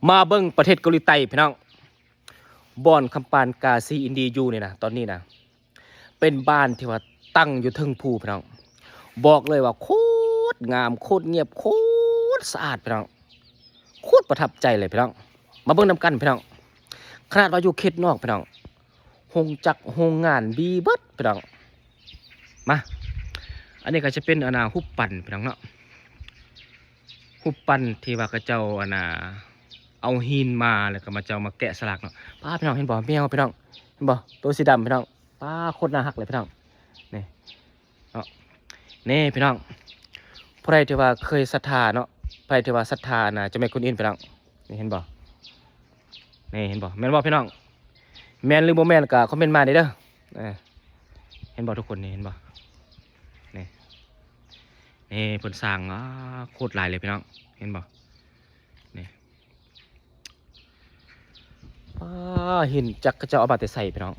ມາເບິ່ງປະເທດເກົາຫຼີໃຕ້ພີ່ນ້ອງ, ບ່ອນຄຳປານກາຊີອິນດີຢູ່ນີ້ນະ ຕອນນີ້ນະ ເປັນບ້ານທີ່ວ່າຕັ້ງຢູ່ເທິງພູພີ່ນ້ອງ. ບອກເລີຍວ່າໂຄດງາມ ໂຄດງຽບ ໂຄດສະອາດພີ່ນ້ອງ, ໂຄດປະທັບໃຈເລີຍພີ່ນ້ອງ. ມາເບິ່ງນຳກັນພີ່ນ້ອງ, ຂະໜາດວ່າຢູ່ເຂດນອກພີ່ນ້ອງ ໂຮງຈັກໂຮງງານມີເບິດພີ່ນ້ອງ. ມາ ອັນນີ້ກໍຈະເປັນ ອັນນ່າ ຮູບປັ້ນພີ່ນ້ອງເນາະ, ຮູບປັ້ນທີ່ວ່າເຂົາເຈົ້າ ອັນນ່າ ເອົາຫີນມາ ແລ້ວກໍມາ ເຈົ້າມາແກະສະຫຼັກເນາະ. ປ້າ ພີ່ນ້ອງເຫັນບໍ່? ແມວພີ່ນ້ອງ ເຫັນບໍ່? ໂຕສີດຳພີ່ນ້ອງ. ປ້າ ໂຄດໜ້າຮັກເລີຍພີ່ນ້ອງ. ນີ້ເນາະ, ນີ້ພີ່ນ້ອງ, ຜູ້ໃດທີ່ວ່າເຄີຍສັດທາເນາະ, ຜູ້ໃດທີ່ວ່າສັດທາ ອັນນ່າ ເຈົ້າແມ່ກົວນອິມພີ່ນ້ອງ, ນີ້ເຫັນບໍ່? ນີ້ເຫັນບໍ່? ແມ່ນບໍ່ພີ່ນ້ອງ? ແມ່ນຫຼືບໍ່ແມ່ນກໍຄອມເມັນມາໄດ້ເດີ. ເອີ ເຫັນບໍ່ທຸກຄົນ? ນີ້ເຫັນບໍ່? ນີ້ ນີ້ເພິ່ນສ້າງ ອາ ໂຄດຫຼາຍເລີຍພີ່ນ້ອງ, ເຫັນບໍ່? ນີ້ ປ້າ ຫີນຈັກເຂົາເຈົ້າເອົາມາແຕ່ໃສພີ່ນ້ອງ,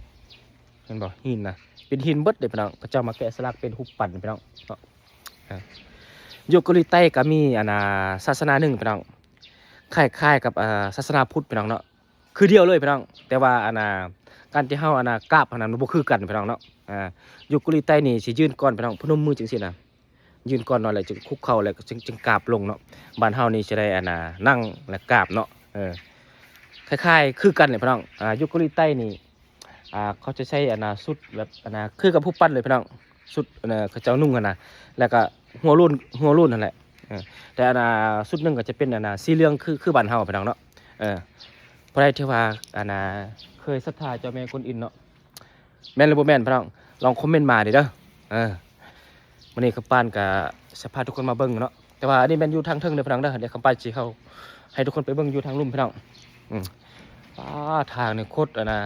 ເຫັນບໍ່? ຫີນນະ ເປັນຫີນເບິດເດ້ພີ່ນ້ອງ, ເຂົາເຈົ້າມາແກະສະຫຼັກເປັນຮູບປັ້ນພີ່ນ້ອງເນາະ. ເອີ ຢູ່ເກົາຫຼີໃຕ້ກໍມີ ອັນນ່າ ສາສະໜາໜຶ່ງພີ່ນ້ອງ, ຄ້າຍໆກັບ ເອີ ສາສະໜາພຸດພີ່ນ້ອງເນາະ, ຄືດຽວເລີຍພີ່ນ້ອງ. ແຕ່ວ່າ ອັນນ່າ ການທີ່ເຮົາ ອັນນ່າ ກາບຫັ້ນນະ ມັນບໍ່ຄືກັນພີ່ນ້ອງເນາະ. ອ່າ ຢູ່ເກົາຫຼີໃຕ້ນີ້ຊິຍື່ນກ່ອນພີ່ນ້ອງ, ພະນົມມືຈັ່ງຊີ້ນະ, ຍື່ນກ່ອນເນາະ ແລ້ວຈຶ່ງຄຸກເຂົ່າ ແລ້ວຈຶ່ງ ຈຶ່ງກາບລົງເນາະ. ບ້ານເຮົານີ້ຊິໄດ້ ອັນນ່າ ນັ່ງແລ້ວກາບເນາະ. ເອີ ຄ້າຍໆຄືກັນແຫຼະພີ່ນ້ອງ. ອ່າ ຢູ່ເກົາຫຼີໃຕ້ນີ້ ອ່າ ເຂົາຈະໃຊ້ ອັນນ່າ ຊຸດແບບ ອັນນ່າ ຄືກັບຮູບປັ້ນເລີຍພີ່ນ້ອງ, ຊຸດ ອັນນ່າ ເຂົາເຈົ້ານຸ່ງຫັ້ນນະ, ແລ້ວກໍຫົວໂລ້ນ ຫົວໂລ້ນຫັ້ນແຫຼະ. ເອີ ແຕ່ ອັນນ່າ ຊຸດໜຶ່ງກໍຈະເປັນ ອັນນ່າ ສີເຫຼືອງ ຄື ຄືບ້ານເຮົາພີ່ນ້ອງເນາະ. ເອີ ຜູ້ໃດທີ່ວ່າ ອັນນ່າ ເຄີຍສັດທາເຈົ້າແມ່ກົວນອິມເນາະ, ແມ່ນຫຼືບໍ່ແມ່ນພີ່ນ້ອງ ລອງຄອມເມັນມາເດີ. ເອີ ມື້ນີ້ຄຳປານກໍຊິພາທຸກຄົນມາເບິ່ງເນາະ, ແຕ່ວ່າອັນນີ້ແມ່ນຢູ່ທາງເທິງເດີພີ່ນ້ອງເດີ. ດຽວຄຳປານຊິເຂົ້າໃຫ້ທຸກຄົນໄປເບິ່ງຢູ່ທາງລຸ່ມພີ່ນ້ອງ. ອືມ ປ້າ ທາງນີ້ໂຄດ ອັນນ່າ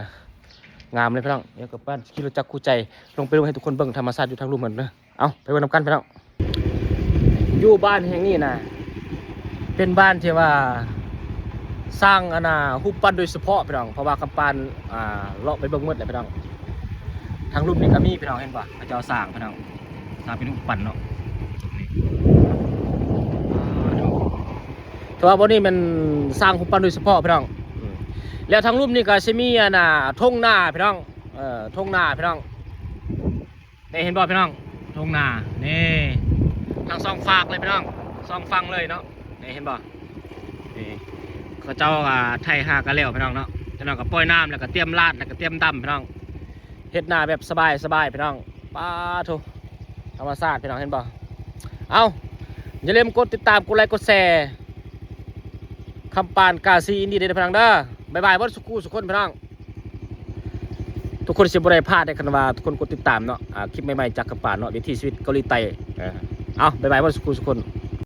ງາມເລີຍພີ່ນ້ອງ. ດຽວຄຳປານຂີ່ລົດຈັກຄູ່ໃຈລົງໄປລົງໃຫ້ທຸກຄົນເບິ່ງທຳມະຊາດຢູ່ທາງລຸ່ມເພິ່ນເດີ. ເອົາ ໄປເບິ່ງນຳກັນພີ່ນ້ອງ. ຢູ່ບ້ານແຫ່ງນີ້ນະ ເປັນບ້ານທີ່ວ່າສ້າງ ອັນນ່າ ຮູບປັ້ນໂດຍສະເພາະພີ່ນ້ອງ, ເພາະວ່າຄຳປານ ອ່າ ເລາະໄປເບິ່ງໝົດແລ້ວພີ່ນ້ອງ. ທາງລຸ່ມນີ້ກໍມີພີ່ນ້ອງ, ເຫັນບໍ່? ເຂົາເຈົ້າສ້າງພີ່ນ້ອງ, ສ້າງເປັນຮູບປັ້ນເນາະ. ແຕ່ວ່າບ່ອນນີ້ແມ່ນສ້າງຮູບປັ້ນໂດຍສະເພາະພີ່ນ້ອງ. ອືມ ແລ້ວທາງລຸ່ມນີ້ກໍຊິມີ ອັນນ່າ ທົ່ງນາພີ່ນ້ອງ, ເອີ ທົ່ງນາພີ່ນ້ອງ. ນີ້ເຫັນບໍ່ພີ່ນ້ອງ? ທົ່ງນາ ນີ້ ທັງສອງຟາກເລີຍພີ່ນ້ອງ, ສອງຝັ່ງເລີຍເນາະ. ນີ້ເຫັນບໍ່? ນີ້ ເຂົາເຈົ້າ ອ່າ ໄຖຫາກັນແລ້ວພີ່ນ້ອງເນາະ, ຈັກໜ່ອຍກໍປ່ອຍນ້ຳ ແລ້ວກໍຕຽມລາດ ແລ້ວກໍຕຽມດຳພີ່ນ້ອງ. ເຮັດນາແບບສະບາຍໆພີ່ນ້ອງ. ປາໂທ ທຳມະຊາດພີ່ນ້ອງ ເຫັນບໍ່? ເອົ້າ ຢ່າລືມກົດຕິດຕາມ ກົດໄລ ກົດແຊ ຄຳປານກາຊີອິນດີເດີພີ່ນ້ອງເດີ. ບາຍບາຍເບິດສູ່ຄູ່ສູ່ຄົນພີ່ນ້ອງ. ທຸກຄົນຊິບໍ່ໄດ້ພາດເດ້ ຄັນວ່າທຸກຄົນກົດຕິດຕາມເນາະ, ອ່າ ຄລິບໃໝ່ໆຈາກຄຳປານເນາະ, ວິຖີຊີວິດເກົາຫຼີໃຕ້. ເອີ ເອົ້າ ບາຍບາຍເບິດສູ່ຄູ່ສູ່ຄົນ.